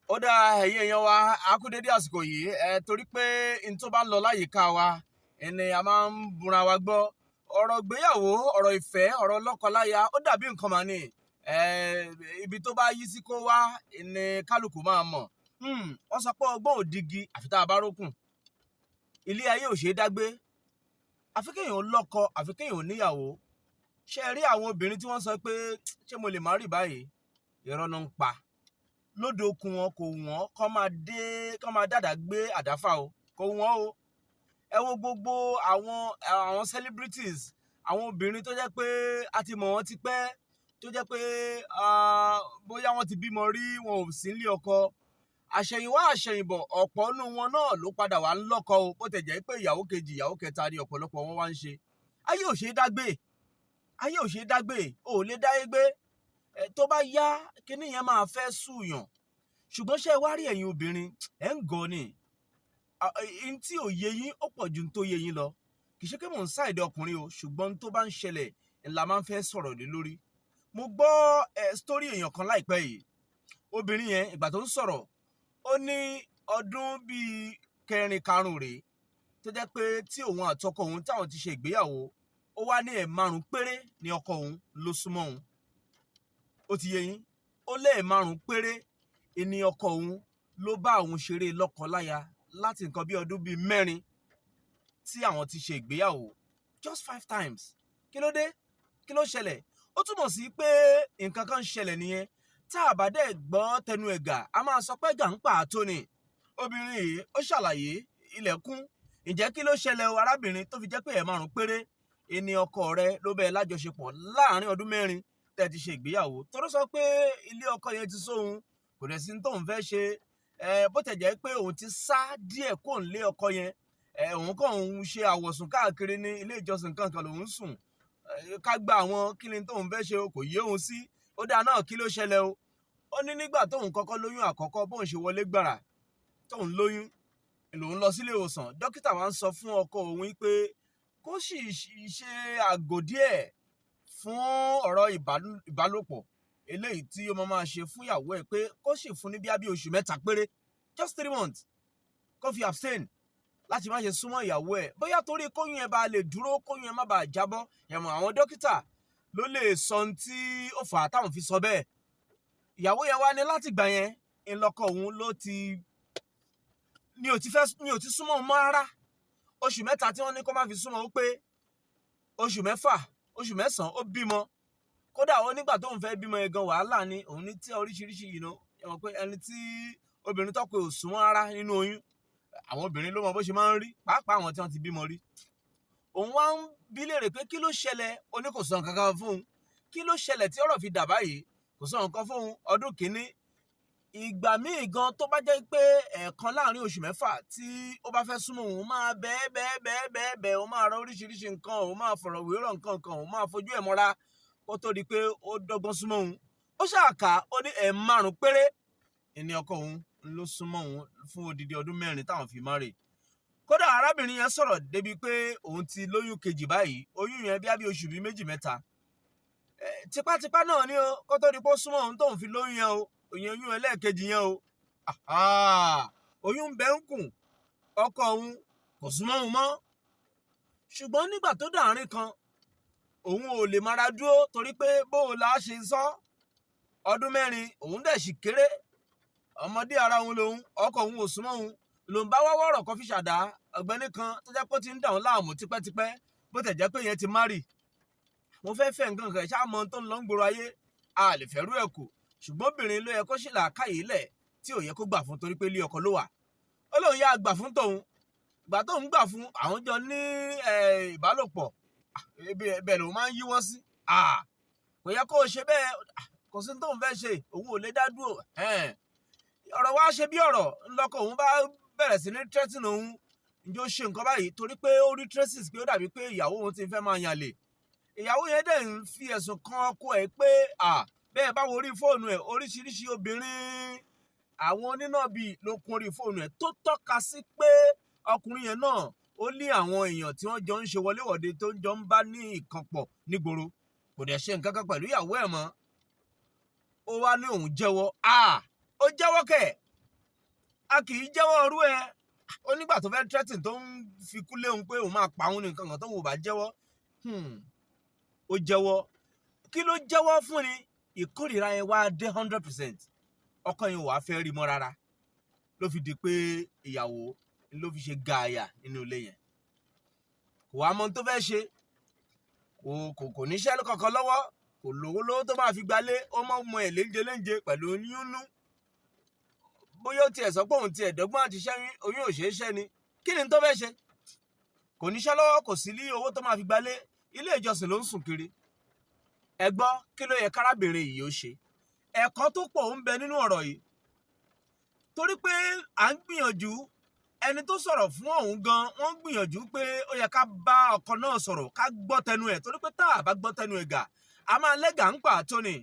Ó dá, ẹ̀yin èèyàn wa, a kú dédé àsìkò yìí. Ẹ torí pé n tó bá ń lọ láyìíká wa ẹni a máa ń búra wa gbọ́. Ọ̀rọ̀ ìgbéyàwó, ọ̀rọ̀ ìfẹ́, ọ̀rọ̀ lọ́kọláya, ó dàbí nǹkan mà ní ẹ. Ibi tó bá yí sí kó wá ní kálukú máa mọ̀. Wọ́n sọ pé ọgbọ́n òdigi àfi tá a bá rókùn. Ilé ayé ò ṣeé dágbé, àfi kéèyàn lọ́kọ, àfi kéèyàn níyàwó. Ṣé ẹ rí àwọn obìnrin tí wọ́n sọ pé, "Ṣé mo lè má rí báyìí?" Irọ́ ló ń pa. Lódò okun wọn kò wọ́n kọ́ máa dé, kọ́ máa dàdà gbé àdáfà o, kò wọ́n o. Ẹ wo gbogbo àwọn celebrities, àwọn obìnrin tó jẹ́ pé a ti mọ̀ wọ́n ti pẹ́, tó jẹ́ pé bóyá wọ́n ti bímọ rí, wọn ò sí nílé ọkọ. Àṣẹ̀yìnwá àṣẹ̀yìnbọ̀, ọ̀pọ̀ nínú wọn náà ló padà wà ń lọ́kọ o, bó tẹ̀ jẹ́ pé ìyàwó kejì, ìyàwó kẹta ni ọ̀pọ̀lọpọ̀ wọn wá ń ṣe. Ayé ò ṣeé dágbé, ayé ò ṣeé dágbé, o ò lè dáyé gbé. Tó bá yá, kíní yẹn máa fẹ́ sùyàn. Ṣùgbọ́n ṣé ẹ wá rí ẹ̀yin obìnrin, ẹ̀ ń gọ̀ ni n tí ò yé yín, ó pọ̀ ju n tó yé yín lọ. Kì í ṣe pé mò ń side ọkùnrin o, ṣùgbọ́n tó bá ń ṣẹlẹ̀ ńlá máa ń fẹ́ sọ̀rọ̀ lé lórí. Mo gbọ́ ẹ story èèyàn kan láìpẹ́ yìí. Obìnrin yẹn, ìgbà tó ń sọ̀rọ̀, ó ní ọdún bíi kẹrin karùn-ún rèé tó jẹ́ pé tí òun àtọkọ òun táwọn ti ṣe ìgbéyàwó. Ó wá ní ẹ̀ márùn péré ní ọkọ òun ló súnmọ́ òun. Ó ti yé yín? Ó lẹ́ẹ̀márùn péré ní ọkọ òun ló bá òun ṣeré lọ́kọ-láya láti nǹkan bí ọdún bíi 4 tí àwọn ti ṣe ìgbéyàwó. Just five times. Kí ló dé? Kí ló ṣẹlẹ̀? Ó túmọ̀ sí pé nǹkan kan ń ṣẹlẹ̀ nìyẹn. Tá a bá dẹ̀ gbọ́ tẹnu ẹ̀gà, a máa sọ pé ẹ̀gà ń pa àtó ni. Obìnrin yìí, ó ṣàlàyé ilẹ̀kùn. Ǹjẹ́ kí ló ṣẹlẹ̀ o, arábìnrin, tó fi jẹ́ pé ẹ̀ márùn péré ẹni ọkọ rẹ ló bẹ́ẹ̀ lájọṣepọ̀ láàrin ọdún 4 tẹ́ ti ṣe ìgbéyàwó? Tọ́rọ sọ pé ilé ọkọ yẹn ti sóhun, kò dẹ̀ sí tóun fẹ́ ṣe. Ẹ bó tẹ̀ jẹ́ pé òun ti sá díẹ̀ kó ń lé ọkọ yẹn, ẹ òun kàn ń ṣe àwọ̀sùn káàkiri ní ilé ìjọsìn kankan lòun sùn ká gba àwọn. Kí ni tóun fẹ́ ṣe o? Kò yé òun sí. Ó dáa náà, kí ló ṣẹlẹ̀ o? Ó ní nígbà tóun kọ́kọ́ lóyún àkọ́kọ́, bóun ṣe wọlé gbàrà tóun lóyún lòun lọ sílé ìwòsàn. Dókítà wa ń sọ fún ọkọ òun pé kó sì ṣe àgò díẹ̀ fún ọ̀rọ̀ ìbálòpọ̀ eléyìí tí ó máa ṣe fún ìyàwó ẹ̀, pé kó sì fún ní bíi oṣù 3 péré, just 3 months, kó fi abstain láti má ṣe súnmọ́ ìyàwó ẹ̀, bóyá torí kóyún ẹ̀ bá lè dúró, kóyún ẹ̀ má bàa jábọ́. Ẹ̀mọ̀ àwọn dókítà ló lè sọ ohun tí ó fà á táwọn fi sọ bẹ́ẹ̀. Ìyàwó yẹn wá ní láti gbà yẹn ńlọkọ òun ló ti ní ò ti fẹ́, ní ò ti súnmọ́ òun mọ́ rárá. Oṣù 3 tí wọ́n ní kó má fi súnmọ́, ó pé oṣù 6, oṣù 9, ó bímọ. Kódà ó nígbà tóun fẹ́ bímọ yẹn gan, wàhálà ni òun ní tí oríṣiríṣi yìí ná. Ẹ mọ̀ pé ẹni tí obìnrin tọ́kọ ò súnmọ́ rárá nínú oyún, àwọn obìnrin ló mọ bó ṣe máa ń rí, pàápàá àwọn tí wọ́n ti bímọ rí. Òun wá ń bí léèrè pé kí ló ṣẹlẹ̀. Ó ní kò sọ nǹkan kan fún un. Kí ló ṣẹlẹ̀ tí ọ̀rọ̀ fi dà báyìí? Kò sọ nǹkan fún un. Ọdún kìíní, ìgbà míì gan tó bá jẹ́ pé ẹ̀ẹ̀kan láàrin oṣù 6 tí ó bá fẹ́ súnmọ́ òun, máa bẹ́ẹ̀ bẹ́ẹ̀ bẹ́ẹ̀ bẹ́ẹ̀ bẹ́ẹ̀, òun máa rọ oríṣiríṣi nǹkan, òun máa fọ̀rọ̀ wérọ̀ nǹkan kan, òun máa fojú ẹ̀ mọ́ra kó tó di pé ó dọ́gbọ́n súnmọ́ òun. Ó ṣàkà, ó ní ẹ̀ márùn péré ìní ọkọ òun ló súnmọ́ òun fún odidi ọdún 4 táwọn fi marry. Kódà arábìnrin yẹn sọ̀rọ̀ débi pé òun ti lóyún kejì báyìí. Oyún yẹn bí oṣù bíi 2, 3, tipátipá náà ni o, kó tó di pé ó súnmọ́ òun tóun fi lóyún yẹn o, òyìn oyún ẹlẹ́ẹ̀kejì yẹn o. Oyún ń bẹ ń kùn ọkọ òun, kò súnmọ́ òun mọ́. Ṣùgbọ́n nígbà tó dàárín kan, òun ò lè mara dúró, torí pé bó o la ṣe sọ, ọdún 4, òun dẹ̀ sì kéré, ọmọdé ara òun lòun, ọkọ òun ò súnmọ́ òun. Lòun bá wá wọ̀rọ̀ kan fi ṣàdá ọ̀gbẹ́ni kan tó jẹ́ pé ó ti ń dà òun láàmú tipẹ́tipẹ́, bó tẹ̀ jẹ́ pé yẹn ti marry. Mo fẹ́ fẹ́ nǹkan kan ṣáà mọ tó ń lọ ń gbòòrò ayé, a lè fẹ́rú ẹ̀ kù. Ṣùgbọ́n obìnrin ló yẹ kó ṣì làákàyè lẹ̀ tí ò yẹ kó gbà fún, torí pé ilé ọkọ ló wà. Ó lóun yá gbà fún tòun. Ìgbà tóun gbà fún, àwọn jọ ní ìbálòpọ̀, ibẹ̀ lòun máa ń yíwọ́ sí. Kò yẹ kó o ṣe bẹ́ẹ̀. Kò sí tóun fẹ́ ṣe, òun ò lè dá dúró. Ọ̀rọ̀ wá ṣe bí ọ̀rọ̀ ńlọkọ̀, òun bá bẹ̀rẹ̀ sí ní threaten òun. Ǹjẹ́ ó ṣe nǹkan báyìí torí pé ó rí traces pé ó dàbí pé ìyàwó òun ti fẹ́ máa yàn lè. Ìyàwó yẹn dẹ̀ ń fi ẹ̀sùn kan ọkọ ẹ̀ pé bẹ́ẹ̀ bá wo orí fóònù ẹ̀, oríṣiríṣi obìnrin, àwọn onínàbì ló kún orí fóònù ẹ̀, tó tọ́ka sí pé ọkùnrin yẹn náà ó ní àwọn èèyàn tí wọ́n jọ ń ṣe wọléwọ̀de, tó ń jọ ń bá ní ìkànpọ̀ nígboro. Kò dẹ̀ ṣe nǹkan kan pẹ̀lú ìyàwó ẹ̀ mọ́. Ó wá ní òun jẹ́wọ́. Ó jẹ́wọ́ kẹ̀. A kì í jẹ́wọ́ ọrú ẹ. Ó nígbà tó fẹ́ threaten, tó ń fi kú léhun pé òun máa pa òun ní nǹkan kan tóun ò bá jẹ́wọ́. Ó jẹ́wọ́. Kí ló jẹ́wọ́ fún ni? Ìkórìíra yẹn wá dé 100%. Ọkọ yẹn ò wá fẹ́ rí mọ́ rárá, ló fi di pé ìyàwó ló fi ṣe gaàyà nínú ilé yẹn. Kò wá mọ ohun tó fẹ́ ṣe. Kò níṣẹ́ kankan lọ́wọ́, kò lówó lówó tó máa fi gbalé. Ó mọ̀ ọmọ ẹ̀ léńjẹ léńjẹ pẹ̀lú oyún. Bóyá ó tiẹ̀ sọ pé òun tiẹ̀ dọ́gbọ́n àti ṣẹ́yún, oyún ò ṣeé ṣẹ́ ni. Kí ni tó fẹ́ ṣe? Kò níṣẹ́ lọ́wọ́, kò sí ní owó tó máa fi gbalé. Ilé ìjọsìn ló ń sùn kiri. Ẹ gbọ́, kí ló yẹ kárábìnrin yìí ó ṣe? Ẹ̀kọ́ tó pọ̀ ń bẹ nínú ọ̀rọ̀ yìí, torí pé à ń gbìyànjú. Ẹni tó sọ̀rọ̀ fún ọ̀hún gan, wọ́n ń gbìyànjú pé ó yẹ ká bá ọkọ náà sọ̀rọ̀, ká gbọ́ tẹnu ẹ̀, torí pé tá a bá gbọ́ tẹnu ẹ̀ gà, a máa lẹ́gà ń pa tó ni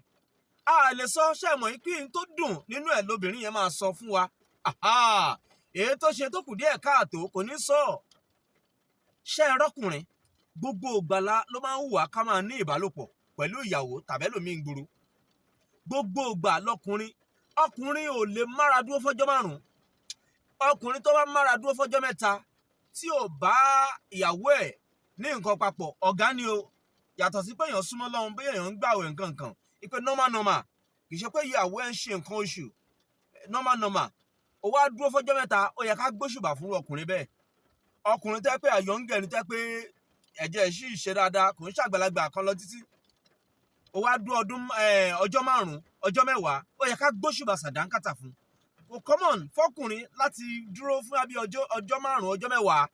a lè sọ ṣẹ̀mọ̀ yìí pé n tó dùn nínú ẹ̀ lóbìnrin yẹn máa sọ fún wa. Èyí tó ṣe tó kù díẹ̀ káàtó, kò ní sọ. Ṣé ẹ rọ́kùnrin, gbogbo ìgbàlá ló máa ń hùwà ká máa ní ìbálòpọ̀ pẹ̀lú ìyàwó tàbẹ́lòmíì ń gbòòrò. Gbogbo ìgbà lọkùnrin, ọkùnrin ò lè mára dúró fọ́jọ́ 5. Ọkùnrin tó bá mára dúró fọ́jọ́ 3 tí ò bá ìyàwó ẹ̀ ní nǹkan papọ̀, ọ̀gá ni o. Yàtọ̀ sí pé èèyàn súnmọ́ Ọlọ́run, bóyá èèyàn ń gbààwẹ̀ nǹkan kan, ìpè normal normal, kì í ṣe pé ìyàwó ẹ̀ ń ṣe nǹkan oṣù, normal normal, ó wá dúró fọ́jọ́ 3, ó yẹ ká gbóṣùbà fún ọkùnrin bẹ́ẹ̀. Ọkùnrin tẹ́ pé àyọ̀ ń gẹ̀ ni, tẹ́ pé ẹ̀jẹ̀ sì ṣe dáadáa, kò ń ṣàgbàlagbà kan lọ títí, ó wá dúró ọdún ọjọ́ 5, ọjọ́ 10, ó yẹ ká gbóṣùbà sàdánkátà fún. Kò common fọkùnrin láti dúró fún abí ọjọ́ 5, ọjọ́ 10.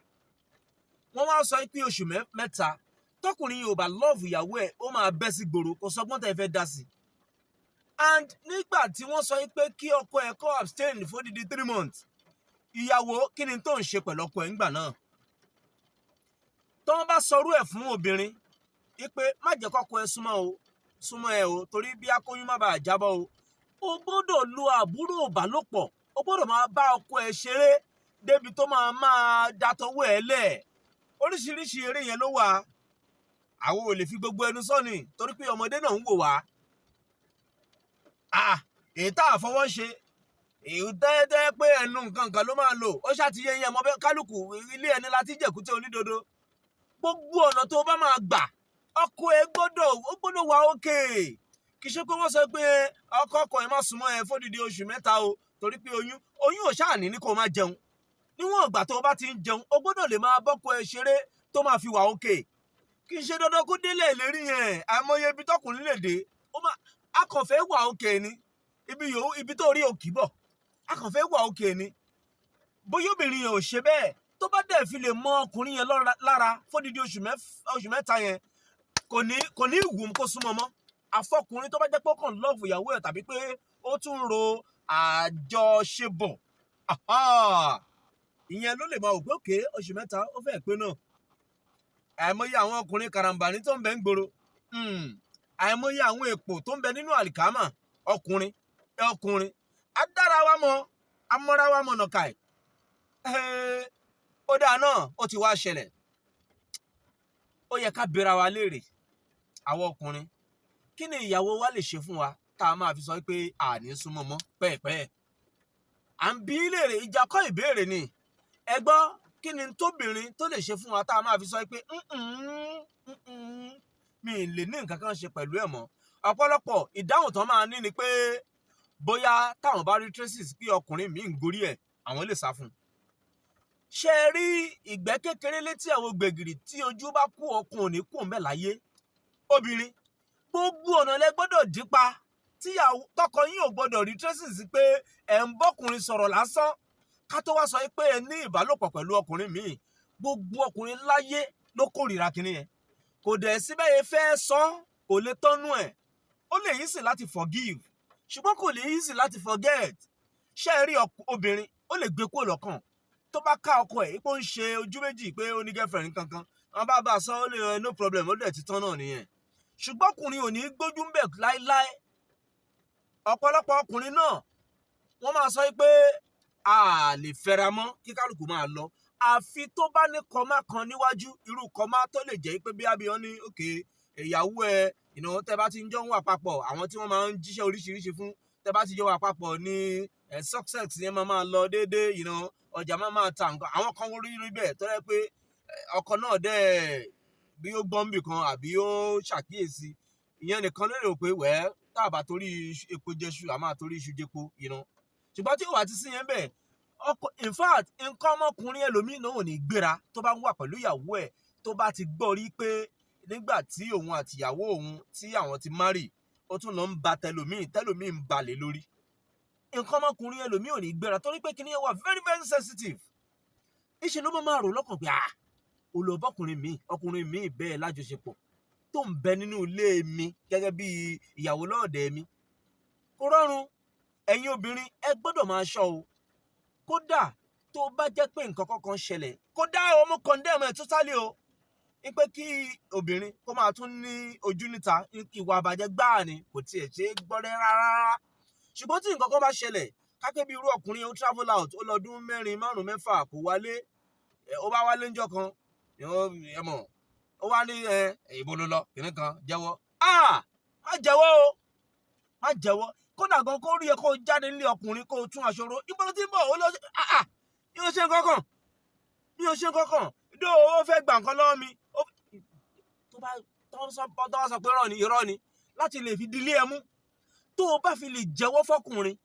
Wọ́n wá sọ pé oṣù 3, tọkùnrin yóò bá love ìyàwó ẹ̀, ó máa bẹ́ sí gbòòrò. Kò sọgbọ́n tẹ́ fẹ́ dá sí. And nígbà tí wọ́n sọ pé kí ọkọ ẹ̀ kó abstain fódìdí 3 months, ìyàwó, kí ni tó ń ṣe pẹ̀lú ọkọ ẹ̀ ńgbà náà? Tó wọ́n bá sọrú ẹ̀ fún obìnrin wípé má jẹ́ kọ́kọ ẹ súnmọ́ o, súnmọ́ ẹ o, torí bí akóyún má bàa jábọ́ o, o gbọ́dọ̀ lo àbúrò ìbálòpọ̀, o gbọ́dọ̀ máa bá ọkọ ẹ ṣeré débi tó máa máa datọwọ́ ẹ lẹ̀. Oríṣiríṣi eré yẹn ló wà. Àwọn ò lè fi gbogbo ẹnu sọ ni, torí pé ọmọdé náà ń wò wá. Ah, èyí tá a fọwọ́ ṣe, èyí tẹ́tẹ́ pé ẹnu nǹkan kan ló máa lò, ó ṣàtìyẹ yẹn mọ́ bẹ́ẹ̀. Kálukú ilé ẹni láti jẹ̀kútẹ́ onídodo. Gbogbo ọ̀nà tó bá máa gbà, ọkọ ẹ gbọ́dọ̀, ó gbọ́dọ̀ wà ókè. Kì í ṣe pé wọ́n sọ pé ọkọ ẹ má súnmọ́ ẹ fódìdí oṣù 3 o, torí pé oyún. Oyún ò ṣáà ní ní kó o má jẹun. Níwọ̀n ìgbà tó o bá ti ń jẹun, o gbọ́dọ̀ lè máa bọ́kọ ẹ ṣeré tó máa fi wà ókè. Kì í ṣe dandan kó délé ìlérí yẹn. Àìmọye ibi tọkùnrin lè dé, ó máa akànfẹ́ wà ókè ni. Ibi yòówù, ibi tó rí òkì bọ̀, akànfẹ́ wà ókè ni. Bóyá obìnrin yẹn ò ṣe bẹ́ẹ̀, tó bá dẹ̀ fi lè mọ ọkùnrin yẹn lára fódìdí oṣù 3 yẹn, kò ní wù ú kó súnmọ́ mọ́. Àfọkùnrin tó bá jẹ́ pé ó kàn love ìyàwó ẹ̀, tàbí pé ó tún ro àjọṣebọ̀, ìyẹn ló lè máa wò pé òkè oṣù 3 ó fẹ́ pé náà. Àìmọye àwọn ọkùnrin karambani tó ń bẹ ń gbòòrò, àìmọye àwọn èpò tó ń bẹ nínú àlìkámà. Ọkùnrin, ọkùnrin adára wa mọ, amọ́ra wa mọ̀nà káì. Ó dáa náà, ó ti wá ṣẹlẹ̀. Ó yẹ ká bèèrè wa léèrè, àwọn ọkùnrin, kí ni ìyàwó wa lè ṣe fún wa tá a máa fi sọ pé àní súnmọ́ mọ́ pẹ́ẹ̀pẹ́ẹ̀? À ń bí léèrè, ìjà kọ́, ìbéèrè ni. Ẹ gbọ́, kí ni tóbìnrin tó lè ṣe fún wa tá a máa fi sọ pé mi ì lè ní nǹkan kan ṣe pẹ̀lú ẹ̀ mọ́"? Ọ̀pọ̀lọpọ̀ ìdáhùn tán máa ní ni pé bóyá táwọn bá rí traces pé ọkùnrin mi ń gorí ẹ̀, àwọn lè sá fún un. Ṣe rí ìgbẹ́ kékeré létí àwọn gbẹ̀gìrì, tí ojú bá kú, ọkùn ò ní kú òun bẹ́ẹ̀ láyé. Obìnrin, gbogbo ọ̀nà lẹ gbọ́dọ̀ dípa tíyàwó tọkọ yín ò gbọ́dọ̀ rí traces pé ẹ̀ ń bọ́kùnrin sọ̀rọ̀ lásán, ká tó wá sọ pé ẹ ní ìbálòpọ̀ pẹ̀lú ọkùnrin míì. Gbogbo ọkùnrin láyé ló kórìíra kinní yẹn. Kò dẹ̀ síbẹ̀ yẹn fẹ́ sọ, kò lè tọ́nú ẹ̀. Ó lè easy láti forgive, ṣùgbọ́n kò lè easy láti forget. Ṣé ẹ rí obìnrin, ó lè gbé kúrò lọ́kàn. Tó bá ká ọkọ ẹ̀ pé ó ń ṣe ojú méjì, pé ó ní girlfriend kankan, wọn bá bá a sọ, ó lè no problem, ó dẹ̀ ti tán náà nìyẹn. Ṣùgbọ́n ọkùnrin ò ní gbójú ń bẹ̀ láéláé. Ọ̀pọ̀lọpọ̀ ọkùnrin náà, wọ́n máa sọ pé a lè fẹ́ra mọ́, kí kálukú máa lọ, àfi tó bá ní comma kan níwájú. Irú comma tó lè jẹ́ pé bí abiyan ní òkè ìyàwó ẹ ìnáwó, tẹ́ bá ti ń jọ ń wà papọ̀, àwọn tí wọ́n máa ń jíṣẹ́ oríṣiríṣi fún, tẹ́ bá ti ń jọ ń wà papọ̀, Tẹ́ bá ti jọ wà papọ̀ ní success yẹn máa máa lọ déédéé, ọjà máa máa ta nǹkan. Àwọn kan rí rí bẹ́ẹ̀ tó yẹ pé ọkọ náà dẹ̀ bí ó gbọ́n bì kan àbí ó ṣàkíyèsí ìyẹn nìkan ló rò pé wẹ́ẹ́, tá a bá torí epo jẹṣu, a máa torí iṣu jẹpo. Ṣùgbọ́n tí ó wà ti sí yẹn bẹ́ẹ̀, ọkọ, in fact, nǹkan ọmọkùnrin ẹlòmíì náà ò ní gbéra tó bá ń wà pẹ̀lú ìyàwó ẹ̀, tó bá ti gbọ́ rí pé nígbà tí òun àti ìyàwó òun tí àwọn ti marry, ó tún lọ ń ba tẹlòmíì, tẹlòmíì ń balẹ̀ lórí, nǹkan ọmọkùnrin ẹlòmíì ò ní gbéra, torí pé kíní yẹn wà very very sensitive. Ìṣe ló máa rò lọ́kàn pé, ah, olùbọ́kùnrin mi, ọkùnrin mi bẹ́ẹ̀ lájọṣepọ̀ tó ń bẹ nínú ilé mi gẹ́gẹ́ bí ìyàwó lọ́ọ̀dẹ̀ mi. Kò rọrùn. Ẹ̀yin obìnrin, ẹ gbọ́dọ̀ máa ṣọ́ o. Kódà tó bá jẹ́ pé nǹkan kankan ṣẹlẹ̀, kódà o, mo condemn ẹ̀ totally o, ní pé kí obìnrin kó máa tún ní ojú níta, ìwà àbàjẹ́ gbáà ni, kò tiẹ̀ ṣe é gbọ́rẹ́ rárá. Ṣùgbọ́n tí nǹkan kan bá ṣẹlẹ̀, kápẹ́ bí irú ọkùnrin, ó travel out, ó lọ́dún 4, 5, 6, kò wálé, ó bá wálé ńjọ́ kan, ẹ mọ̀, ó wá ní ẹ ìbò ló lọ kìnnì kan, jẹ́wọ́. Ah, má jẹ́wọ́ o, má jẹ́wọ́. Kódà gan kó rí ẹ kó jáde nílé ọkùnrin, kó tún aṣọ ro, ibo ló ti ń bọ̀? Ó lọ sí, ah ah, mi ò ṣe nǹkan kan, mi ò ṣe nǹkan kan dó, ó fẹ́ gbà nǹkan lọ́wọ́ mi. Tó bá tó bá sọ pé irọ́ ni, irọ́ ni láti lè fi dilé ẹ mú. Tó o bá fi lè jẹ́wọ́ fọkùnrin,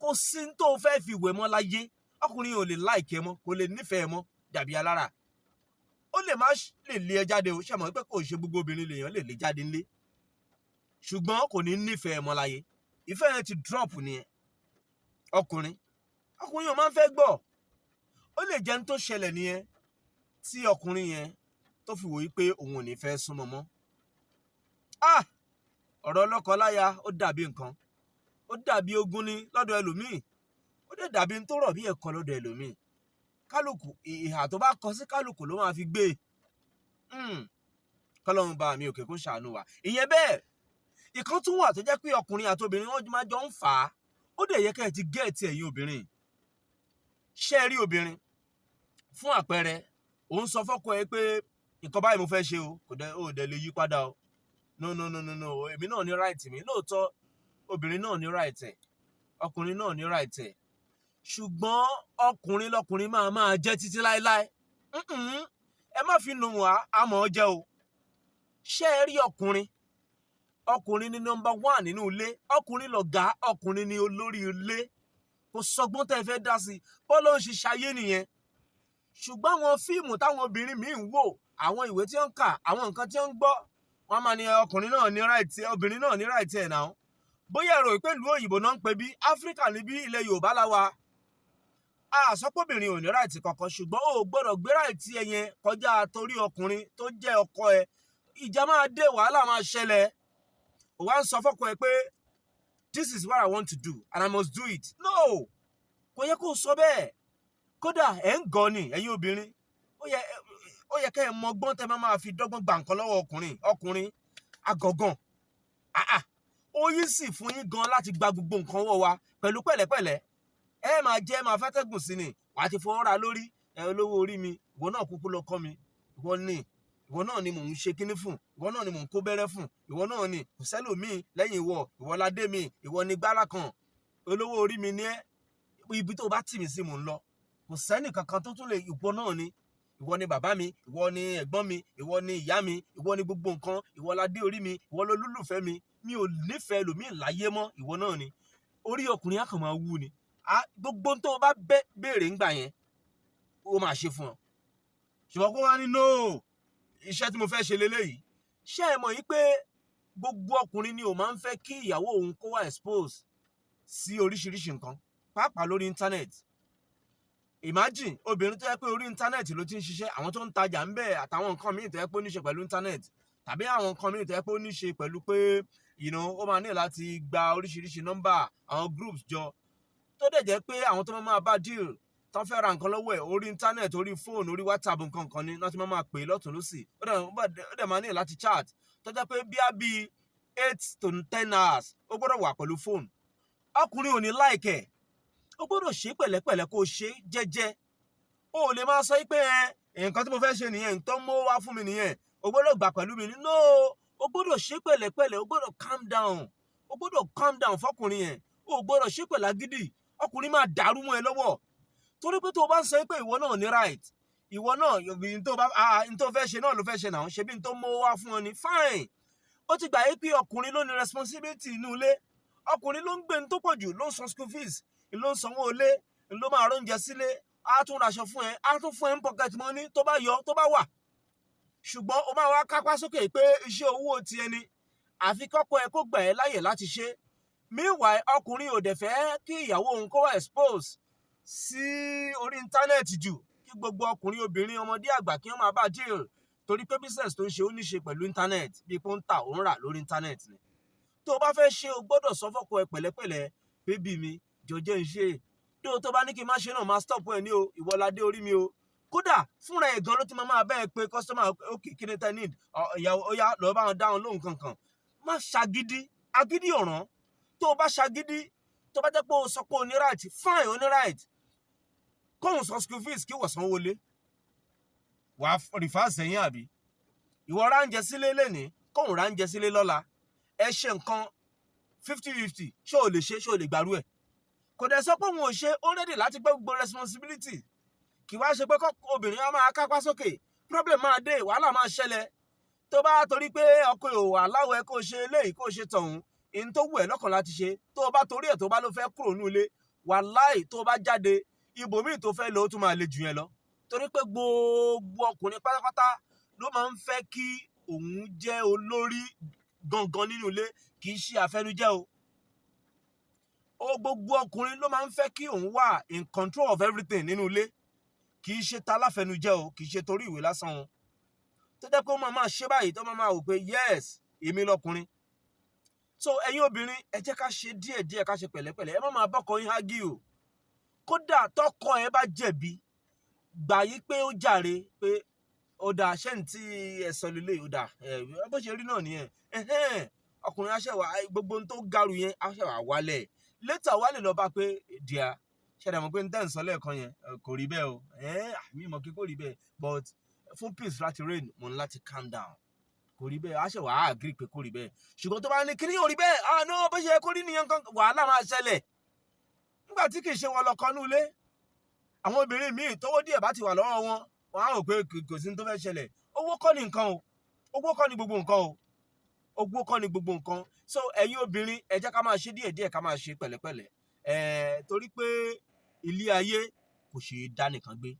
kò sí tó o fẹ́ fi wẹ̀ mọ́ láyé, ọkùnrin ò lè like ẹ mọ́, kò lè nífẹ̀ẹ́ mọ́. Dàbí alára, ó lè má lè lé ẹ jáde o. Ṣe mọ̀ pé kò ṣe gbogbo obìnrin lèèyàn lè lé jáde ńlé? Ṣùgbọ́n kò ní nífẹ̀ẹ́ mọ́ láyé, ìfẹ́ yẹn ti drop nìyẹn. Ọkùnrin ò máa ń fẹ́ gbọ́. Ó lè jẹ́ ní tó ṣẹlẹ̀ nìyẹn tí ọkùnrin yẹn tó fi wòye pé òun ò ní fẹ́ súnmọ́ mọ́. Ah, ọ̀rọ̀ ọlọ́kọ láya, ó dàbí nǹkan, ó dàbí ogun ní lọ́dọ̀ ẹlòmíì, ó dẹ̀ dàbí tó rọ̀ bí ẹ̀kọ́ lọ́dọ̀ ẹlòmíì. Kálukú, ìhà tó bá kọ sí kálukú ló máa fi gbé e. Kọ́lọ́run bá mi òkè kó ṣàánú wa. Ìyẹn bẹ́ẹ̀. Ìkan tún wà tó jẹ́ pé ọkùnrin àti obìnrin wọ́n máa jọ ń fà á. Ó dẹ̀ yẹ kẹ́ ẹ ti get ẹ̀yin obìnrin. Ṣé ẹ rí obìnrin, fún àpẹẹrẹ, òun sọ fọ́kọ ẹ pé nǹkan báyìí mo fẹ́ ṣe o, kò dẹ̀ ó dẹ̀ lè yí padà o. No, no, no, no, no, èmi náà ní right mi. Lóòótọ́, obìnrin náà ní right ẹ̀, ọkùnrin náà ní right ẹ̀, ṣùgbọ́n ọkùnrin lọkùnrin máa máa jẹ́ títí láéláé. Ẹ má fi nù wá, àmọ́ ọ jẹ́ o. Ṣé ẹ rí ọkùnrin, ọkùnrin ní number one nínú ilé, ọkùnrin lọ̀gá, ọkùnrin ní olórí ilé. Kò sọgbọ́n tẹ́ ẹ fẹ́ dá sí, bọ́lá ń ṣe ṣayé nìyẹn. Ṣùgbọ́n àwọn fíìmù táwọn obìnrin míì ń wò, àwọn ìwé tí wọ́n ń kà, àwọn nǹkan tí wọ́n ń gbọ́, wọ́n máa ní ọkùnrin náà ní right, obìnrin náà ní right ẹ̀ náà. Bóyá èrò ìpè ìlú òyìnbó náà ń pè bí Áfíríkà níbí, ilẹ̀ Yorùbá la wà. A sọ pé obìnrin ò ní right kankan, ṣùgbọ́n o gbọ́dọ̀ gbé right ẹ yẹn kọjá torí ọkùnrin tó jẹ́ ọkọ ẹ. Ìjà máa dé, wàhálà máa ṣẹlẹ̀. Ò wá ń sọ fọ́kọ ẹ pé this is what I want to do and I must do it. No, kò yẹ kó o sọ bẹ́ẹ̀. Kódà ẹ̀ ń gọ ni, ẹ̀yin obìnrin, ó yẹ kẹ́ ẹ mọ ọgbọ́n tẹ́ máa fi dọ́gbọ́n gba nǹkan lọ́wọ́ ọkùnrin. Ọkùnrin agọ̀gàn, ah ah, ó yí sì fún yín gan láti gba gbogbo nǹkan wọ̀ wa pẹ̀lú pẹ̀lẹ́pẹ̀lẹ́. Ẹ máa jẹ́ máa fẹ́tẹ́gùn sí ni, wàá ti fọwọ́ ra lórí ẹ. Olówó orí mi, ìwọ náà kúkú lọ kọ́ mi, ìwọ ni, ìwọ náà ni mò ń ṣe kíní fún, ìwọ náà ni mò ń kó bẹ́rẹ́ fún, ìwọ náà ni, kò sẹ́lòmíì lẹ́yìn ìwọ, ìwọ ládé mi, ìwọ ni gbára kan, olówó orí mi ní ẹ. Ibi tó bá tì mí sí mò ń lọ, kò sẹ́nì kankan tó tún lè, ìwọ náà ni, ìwọ ni bàbá mi, ìwọ ni ẹ̀gbọ́n mi, ìwọ ni ìyá mi, ìwọ ni gbogbo nǹkan, ìwọ ládé orí mi, ìwọ lolólùfẹ́ mi, mi ò nífẹ̀ẹ́ lòmíì láyé mọ́, ìwọ náà ni. Orí ọkùnrin á kàn máa wú ni. Gbogbo tó o bá béèrè ńgbà yẹn, ó máa ṣe fún ọ. Ṣùgbọ́n kó wá ní no, iṣẹ́ tí mo fẹ́ ṣe leléyìí. Ṣé ẹ mọ̀ yí pé gbogbo ọkùnrin ni ò máa ń fẹ́ kí ìyàwó òun kó wá expose sí oríṣiríṣi nǹkan, pàápàá lórí internet? Imagine obìnrin tó yẹ pé orí internet ló ti ń ṣiṣẹ́, àwọn tó ń tajà ń bẹ̀ àtàwọn nǹkan míì tó yẹ pé ó ní ṣe pẹ̀lú internet, tàbí àwọn nǹkan míì tó yẹ pé ó ní ṣe pẹ̀lú pé ó máa ní láti gba oríṣiríṣi nọ́mbà àwọn groups jọ, tó dẹ̀ jẹ́ pé àwọn tó máa bá deal tán fẹ́ ra nǹkan lọ́wọ́ ẹ̀, orí internet, orí fóònù, orí WhatsApp, nǹkan kan ní láti máa pè lọ́tùn lọ́sì. Ó dẹ̀ máa ní láti chat, tó jẹ́ pé bí á bí 8 to 10 hours ó gbọ́dọ̀ wà pẹ̀lú fóònù. Ọkùnrin ò ní like ẹ̀. Ó gbọ́dọ̀ ṣe pẹ̀lẹ́pẹ̀lẹ́, kó o ṣe jẹ́jẹ́. O ò lè máa sọ pé ẹ nǹkan tí mo fẹ́ ṣe nìyẹn, nǹkan mọ́ wá fún mi nìyẹn, o gbọ́dọ̀ gbà pẹ̀lú mi. No, o gbọ́dọ̀ ṣe pẹ̀lẹ́pẹ̀lẹ́, o gbọ́dọ̀ calm down, o gbọ́dọ̀ calm down fọkùnrin yẹn. O O gbọ́dọ̀ ṣe pẹ̀lú agídí. Ọkùnrin máa dàrú mọ́ ẹ lọ́wọ́, torí pé tó o bá ń sọ pé ìwọ náà ní right, ìwọ náà n tó bá n tó fẹ́ ṣe náà ló fẹ́ ṣe náà, ṣe bí n tó mówó wá fún ọ ni, fine. Ó ti gbà yí pé ọkùnrin ló ní responsibility inú ilé, ọkùnrin ló ń gbé ní tó pọ̀ jù, ló ń san school fees, ló ń sanwó ilé, ló máa róúnjẹ sílé, á tún raṣọ fún ẹ, á tún fún ẹ ní pocket money tó bá yọ, tó bá wà. Ṣùgbọ́n o máa wá kápá sókè pé iṣẹ́ owó ti ẹni, àfi kọ́kọ́ ẹ kó gbà ẹ́ láyè láti ṣe. Meanwhile, ọkùnrin ò dẹ̀ fẹ́ kí ìyàwó òun kó wá expose sí orí internet jù, kí gbogbo ọkùnrin, obìnrin, ọmọdé, àgbà kí wọ́n máa bá deal, torí pé business tó ń ṣe, ó ní ṣe pẹ̀lú internet, bí pé ó ń tà, ó ń rà lórí internet ni. Tó o bá fẹ́ ṣe, o gbọ́dọ̀ sọ fọ́kọ ẹ pẹ̀lẹ́pẹ̀lẹ́: "Baby mi, jọjẹ́ ń ṣe tó tó bá ní kí n má ṣe náà, máa stop ẹ ní o. Ìwọ la dé orí mi o." Kódà fúnra ẹ̀ gan ló ti máa bẹ́ẹ̀ pé customer: "Ok, kí ni tẹ́ need?" Ìyàwó, ó yá, lọ́ọ́ bá wọn dá wọn lóhùn kankan. Má ṣagídí, agídí ọ̀ràn. Tó o bá ṣagídí, tó bá jẹ́ pé o sọ pé o ní right, fine, o ní right kóhun san school fees, kí wọ́n sanwó lé, wàá rìfà sẹ́yìn, àbí ìwọ ráńjẹ sílé lẹ́ni, kóhun ráńjẹ sílé lọ́la, ẹ ṣe nǹkan 50-50. Ṣé o lè ṣe? Ṣé o lè gbàrú ẹ̀? Kò dẹ̀ sọ pé òun ò ṣe. Ó ready láti gbé gbogbo responsibility. Kì wá ṣe pé obìnrin á máa kápá sókè, problem máa dé, wàhálà máa ṣẹlẹ̀. Tó bá torí pé ọkọ ò wà láwọ̀ ẹ kó ṣe eléyìí, kó ṣe tọ̀hún, ìyẹn tó wù ẹ́ lọ́kàn láti ṣe, tó o bá torí ẹ̀ tó bá ló fẹ́ kúrò ní ilé, wàláì, tó o bá jáde, ibòmíì tó fẹ́ lọ, ó tún máa le jù yẹn lọ, torí pé gbogbo ọkùnrin pátápátá ló máa ń fẹ́ kí òun jẹ́ olórí gangan nínú ilé. Kì í ṣe àfẹnujẹ́ o. Ó gbogbo ọkùnrin ló máa ń fẹ́ kí òun wà in control of everything nínú ilé. Kì í ṣe ta láfẹnujẹ́ o, kì í ṣe torí ìwé lásán o, tó jẹ́ pé ó máa máa ṣe báyìí, tó máa máa wò pé yes, èmi lọkùnrin. So ẹ̀yin obìnrin, ẹ jẹ́ ká ṣe díẹ̀díẹ̀, ká ṣe pẹ̀lẹ́pẹ̀lẹ́. Ẹ má máa bọ́kọ yín argue o. Kódà tọkọ ẹ bá jẹ̀bi, gbà yí pé ó jàre, pé ó dáa, ṣé ní tí ẹ sọ lélẹ̀, ó dáa, ẹ bó ṣe rí náà nìyẹn. Ọkùnrin aṣẹwà gbogbo ohun tó garu yẹn aṣẹwà wálẹ̀ létà, wálé lọ bá pé, "Dear, ṣẹ̀dá mọ̀ pé n tẹ́ ń sọ lẹ́ẹ̀kan yẹn kò rí bẹ́ẹ̀ o. Mi mọ̀ kí kò rí bẹ́ẹ̀, but fún peace láti reign, mo ní láti calm down. Kò rí bẹ́ẹ̀." Aṣẹwà á agree pé kò rí bẹ́ẹ̀. Ṣùgbọ́n tó bá ní kíní yóò rí bẹ́ẹ̀, ah no, bó ṣe kó rí nìyẹn kan, wàhálà máa ṣẹlẹ̀ nígbà tí kì í ṣe wọn lọ kọ́nú ilé. Àwọn obìnrin míì, tówó díẹ̀ bá ti wà lọ́wọ́ wọn, wọn á rò pé kò sí ní tó fẹ́ ṣẹlẹ̀. Owó kọ́ ni nǹkan o, owó kọ́ ni gbogbo nǹkan o, owó kọ́ ni gbogbo nǹkan. So ẹ̀yin obìnrin, ẹ jẹ́ ká máa ṣe díẹ̀díẹ̀, ká máa ṣe pẹ̀lẹ́pẹ̀lẹ́, torí pé ilé ayé kò ṣe é dá nìkan gbé.